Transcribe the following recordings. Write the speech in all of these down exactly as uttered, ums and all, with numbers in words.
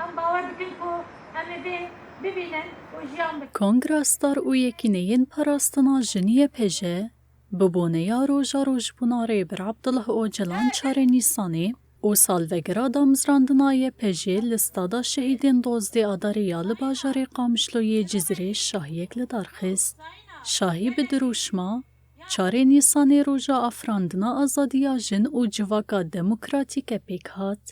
Em bawer dikin ku em ê vê bibînin û jiyan bikin. Kongra Star û Yekîneyên Parastina Jin Y P J bi boneya roja rojbûna Rêber Abdullah Ocalan çarê Nîsanê û salvegera damezrandina Y P J li stada şehîdên dozdê Adarê ya li bajarê Qamişlo yê Cizîrê şahiyek li dar xist. Şahî bi dirûşma çarê Nîsanê roja afirandina azadiya jin û civaka demokratîk e pêk hat.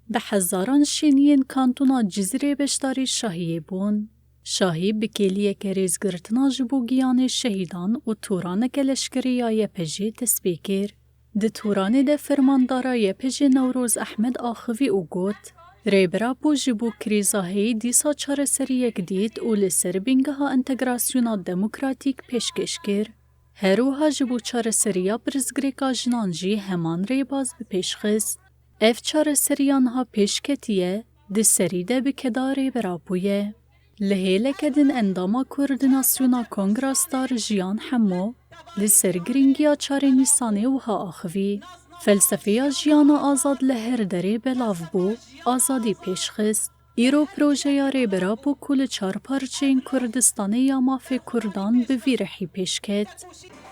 Bi hezaran şêniyên kantona Cizîrê beşdarî şahiyê bûn. Şahî bi kêliyeke rêzgirtina ji bo giyanê şehîdan û toraneke leşkerî ya Y P J dest pê kir. Di toranê de fermandara Y P J Newroz Ehmed axivî û got, Rêber Apo ji bo krîza heyî dîsa çareseriyek dît û li ser bingeha entegrasyona demokratîk pêşkêş kir. Her wiha ji bo çareseriya pirsgirêka jinan jî heman rêbaz bi pêş xist. Ev çareseriya niha pêş ketiye, di serî de bi keda Rêber Apo ye. Li hêleke din endama koordînasyona Kongra Star Jiyan Hemo li ser girîngiya çarê Nîsanê wiha axivî, Felsefeya jiyana azad li her derê belav bû, azadî pêş xist. Îro projeya Rêber Apo ku li çar parçeyên Kurdistanê ya mafê Kurdan bi vî rihî pêş ket.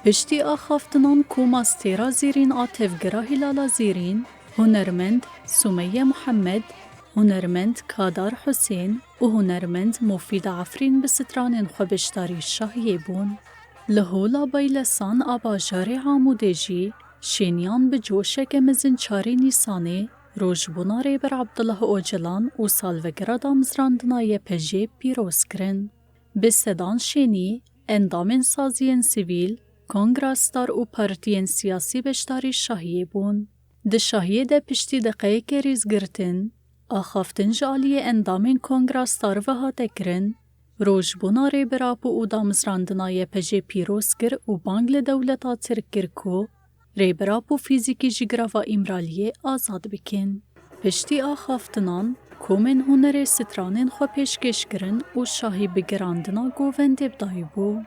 Piştî axaftinan koma stêra zêrîn a tevgera Hîlala Zêrîn, hunermend Sumeyye Muhammed, hunermend Kadar Husên û hunermend Mofîda Efrîn bi stranên xwe beşdarî şahiyê bûn. Li Hola Baylesan a bajarê Amûdê jî şêniyan bi coşeke mezin çarê Nîsanê rojbûna Rêber Abdullah Ocalan û salvegera damezrandina Y P J pîroz kirin. Bi sedan şênî, endamên saziyên sivîl, Kongra Star û partiyên siyasî beşdarî şahiyê bûn. Di şahiyê de piştî deqeyeke rêzgirtin, axaftin ji aliyê endamên Kongra Star ve hate kirin, rojbûna Rêber Apo û damezrandina Y P J pîroz kir û bang li dewleta Tirk kir ku Rêber Apo fîzîkî ji girava Îmraliyê azad bikin. Piştî axaftinan, komên hunerê stranên xwe pêşkêş kirin û şahî bi girandina govendê bi dayî bû.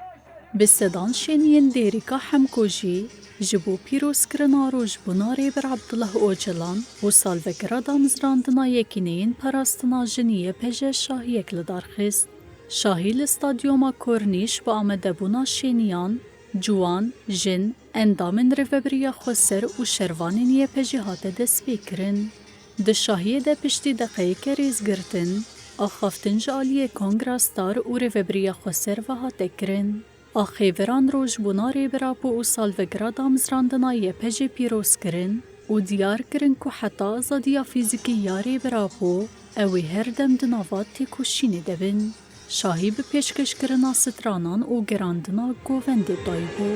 Bi sedan şêniyên Dêrika Hemko jî ji bo pîrozkirina rojbûna Rêber Abdullah Ocalan û salvegera damezrandina Yekîneyên Parastina Jinî Y P J şahiyek li dar xist. Şahî li Stadyuma Kornîş bi amadebûna şêniyan, ciwan, jin, endamên Rêvebiriya Xweser û şervanên Y P J hate destpêkirin. Di şahiyê de piştî deqeyeke rêzgirtin, axaftin ji aliyê Kongra Star û Rêvebiriya Xweser ve hate kirin. Axêveran rojbûna Rêber Apo û salvegera damezrandina Y P J pîroz kirin û diyar kirin ku heta azadiya fîzîkî ya Rêber Apo, ew ê her dem di nava têkoşînê de bin. Şahî bi pêşkêşkirina stranan û gerandina govendê dayî bû.